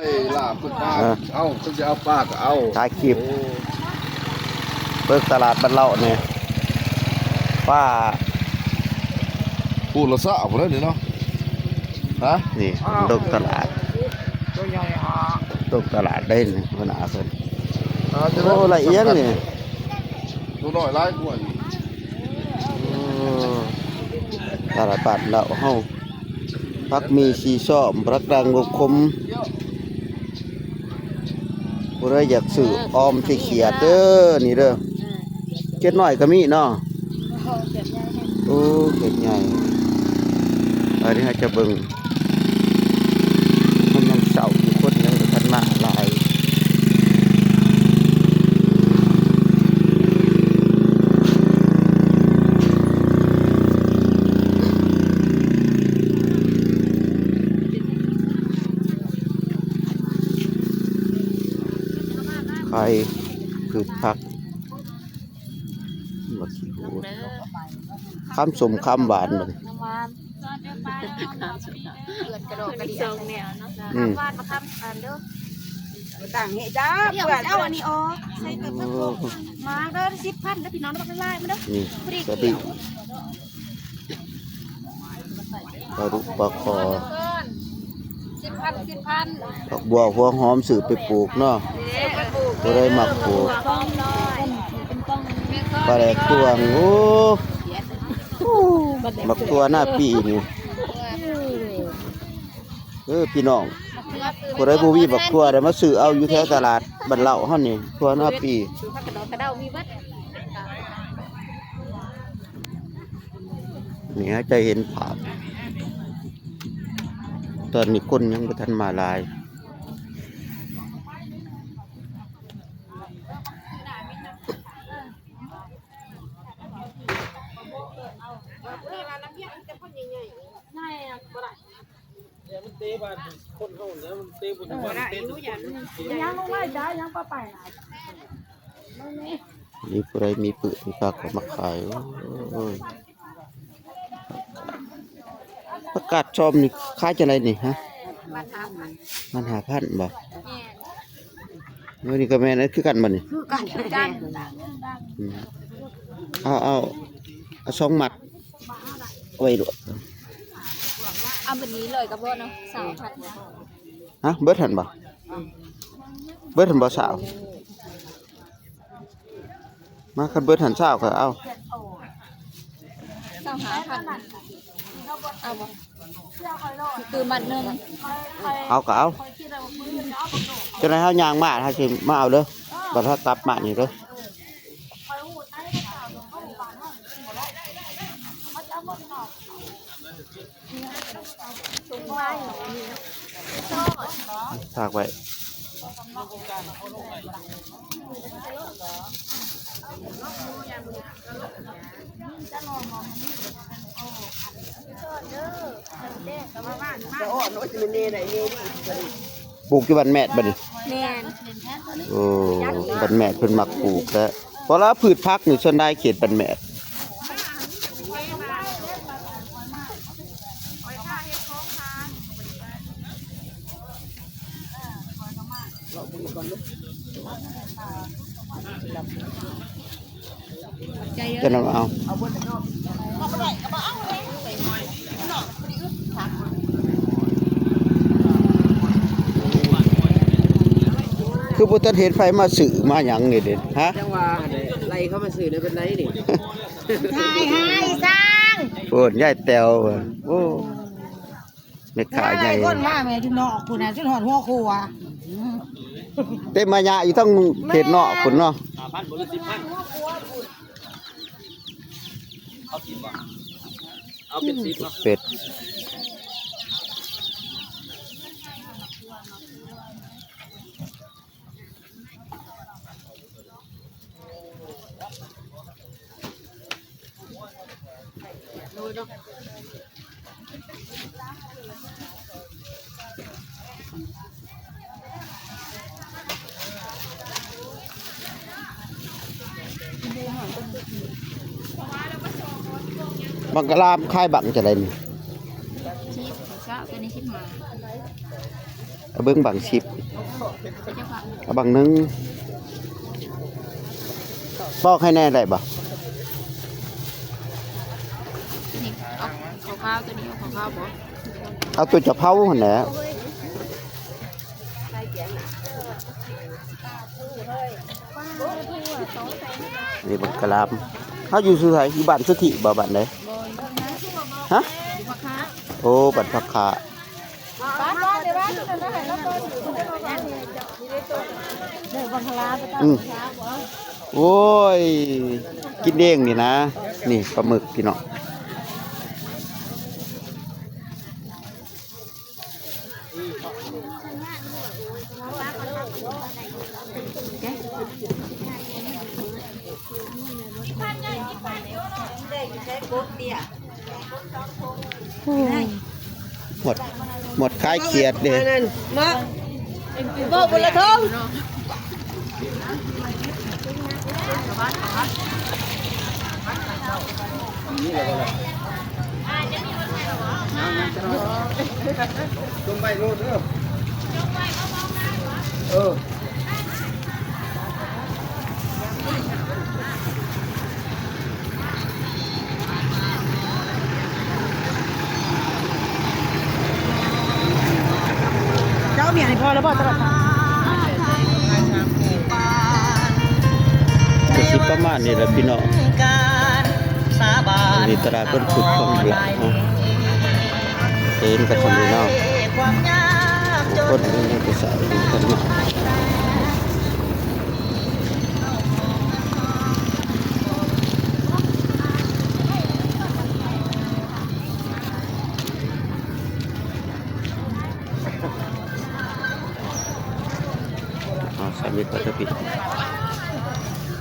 ເອີ ລາບເພິ່ນປາ ເອີ ເອົາ ເພິ່ນຊິເອົາປາກໍເອົາ ຖ່າຍຄລິບ ໂອ້ ເບິ່ງຕະຫຼາດບ້ານເລົ່ານີ້ ປາ ຜູ້ລະຊາວພຸ້ນແຫຼະນີ້ເນາະ ຮະ ນີ້ ອ້າວ ດົກຕະຫຼາດ ໂຕໃຫຍ່ຫາ ດົກຕະຫຼາດໄດ້ນີ້ ຫົວໜ້າເພິ່ນ ອ່າ ໂອ້ ລະອຽງນີ້ ໂຕນ້ອຍຫຼາຍກວ່າ ໂອ້ ຕະຫຼາດບ້ານເລົ່າເຮົາ ຜັກໝີ່ ຊີ້ຊ້ອມ ຜັກດ່າງ ບົກຂົມ ຜູ້ໃດຢາກຊື້ອອມຊິຂຽດເດີ ນີ້ເດີ ຂຽດນ້ອຍກໍມີເນາະ ໂອ້ ຂຽດໃຫຍ່ ອັນນີ້ເຮົາຈະເບິ່ງ ມັນຍັງເຊົ້າຢູ່ ຄົນຍັງບໍ່ທັນມາຫຼາຍ. ຂາຍພືດຜັກ ບັກຂີ້ຫູ ຄຳສົ້ມຄຳຫວານ ບັດນີ້ ນ້ຳຫວານ ເດືອດກະດອກກະເດຍ ສອງແນວເນາະ ອືມ ຫວານມາຄຳອັນເດີ ຕ່າງເຫະຈ້າ ເພື່ອນ ເອົາອັນນີ້ອອກ ໃສ່ເກີບ ໂອ້ ມາເດີ ສິບພັນເດີພີ່ນ້ອງ ບັກຫຼາຍໆ ມາເດີ ນີ້ ພໍດີ ສະດິ ປາດຸກ ປາຄໍ່ ສິບພັນ ສິບພັນ ຜັກບົ່ວ ຫົວຫອມ ຊື້ໄປປູກເນາະ ຜູ້ໃດມັກປູກ ປາແດກຕົວງ ໂອ້ ບັກຖົ່ວໜ້າປີນີ້ ເອີ ພີ່ນ້ອງ ຜູ້ໃດບໍ່ມີບັກຖົ່ວ ໄດ້ມາຊື້ເອົາຢູ່ແຖວຕະຫຼາດບ້ານເລົ່າເຮົານີ້ ຖົ່ວໜ້າປີ ຜັກກະດອກກະເດົາມີເບິດ. ນີ້ໃຫ້ຈະເຫັນພາບ ຕອນນີ້ຄົນຍັງບໍ່ທັນມາຫຼາຍ ມັນເຕະບານຄົນເຮົາແລ້ວ ມັນເຕະບໍ່ໄດ້ ມັນເຕະ ຍັງລົງມາຈ້າ ຍັງປະໄປນະ ນີ້ຜູ້ໃດມີປຶກມີປາກກໍມາຂາຍ ໂອ້ຍ ຜັກກາດຊອມນີ້ຂາຍຈັ່ງໃດນີ້ ຮະ ມັນຫ້າພັນ ມັນຫ້າພັນບໍ່ ແມ່ນ ໂອ້ ນີ້ກໍແມ່ນຄືກັນບໍ່ນີ້ ຄືກັນ ຄືກັນ ອືມ ເອົາ ເອົາ ເອົາສອງມັດ ໄວ້ໂລດ ເອົາແບບນີ້ເລີຍກໍບໍ່ເນາະ ຊາວພັນ ຮະ ເບິດຫັ້ນບໍ່ ເບິດຫັ້ນບໍ່ ຊາວ ມາ ຄັນເບິດຫັ້ນຊາວກໍເອົາ ຊາວຫ້າພັນ ເອົາບໍ່ ຄືມັດໜຶ່ງ ເອົາກໍເອົາ ຈັ່ງໃດເຮົາຍ່າງມາ ເຮົາຊິມາເອົາເດີ ບັດເຮົາກັບມານີ້ເດີ. ຝາກໄວ້ ປູກຢູ່ບ້ານແມດບໍ່ນີ້? ແມ່ນ ໂອ້ ບ້ານແມດເພິ່ນມັກປູກແທ້ ເພາະລະພືດຜັກນີ້ສ່ວນຫຼາຍເຂດບ້ານແມດ ຈະນຳເອົາ ຄືບໍ່ທັນເຫັນໃຜມາຊື້ມາຫຍັງນີ້ເດ້ ຮະ? ຈັ່ງວ່າຫັ້ນແຫຼະ ໄລ່ເຂົາມາຊື້ໄດ້ເປັນໄດນີ້ ຖ່າຍໃຫ້ຊ່າງ ໂອ້ຍ ຍາຍແຕ້ວ ໂອ້ ແມ່ຄ້າໃຫຍ່ ຄົນມາແມ່ຢູ່ນອກພຸ້ນນະ ຈົນຮອດຫົວຄົວ ເຕັມມາຍະຢູ່ທາງເຂດນອກພຸ້ນເນາະ ຫ້າພັນບໍ່ ຫຼື ສິບພັນ ເອົາສິບບໍ່ ເອົາເປັນສິບເນາະ ເປັດ ບັກກະລາມຂາຍບັກຈັ່ງໃດນີ້? ສິບ ຊາວ ຕົວນີ້ສິບຫ້າ ເອົາ ເບິ່ງບັງສິບ ເອົາບັງໜຶ່ງ ປອກໃຫ້ແດ່ໄດ້ບໍ່? ເອົາຂາວໆ ຕົວນີ້ເອົາຂາວໆບໍ່? ເອົາຕົວຈະເຜົາຫັ້ນແຫຼະ. ນີ້ບັກກະຫຼາມ. ເຮົາຢູ່ໃສ? ຢູ່ບ້ານສຸທິບໍ່? ບ້ານໃດ? ຮະ? ໂອ້ ບ້ານຜັກຂາ. ອືມ ໂອ້ຍ ກິນເອງນີ້ນະ. ນີ້ປາໝຶກພີ່ນ້ອງ. ໝົດ ໝົດຂາຍຂຽດເດ້. ອັນນັ້ນເນາະ ບໍ່ ຄົນລະຖົງ. ຈົ່ງໄວ້ໂລດເດີ. ເອີ ເຈົ້າເອົາເມຍໃຫ້ພໍ່ແລ້ວບໍ່? ຕະຫຼາດ ກະຊິປະມານນີ້ແຫຼະພີ່ນ້ອງ. ອັນນີ້ຕະຫຼາດວັນພຸດຂອງຫຼາຍເນາະ. ເຫັນກັນເນາະ ຄົນຍັງບໍ່ສາເຫັນກັນເນາະ. ເອົາ ສາມີກໍຈະປິດ.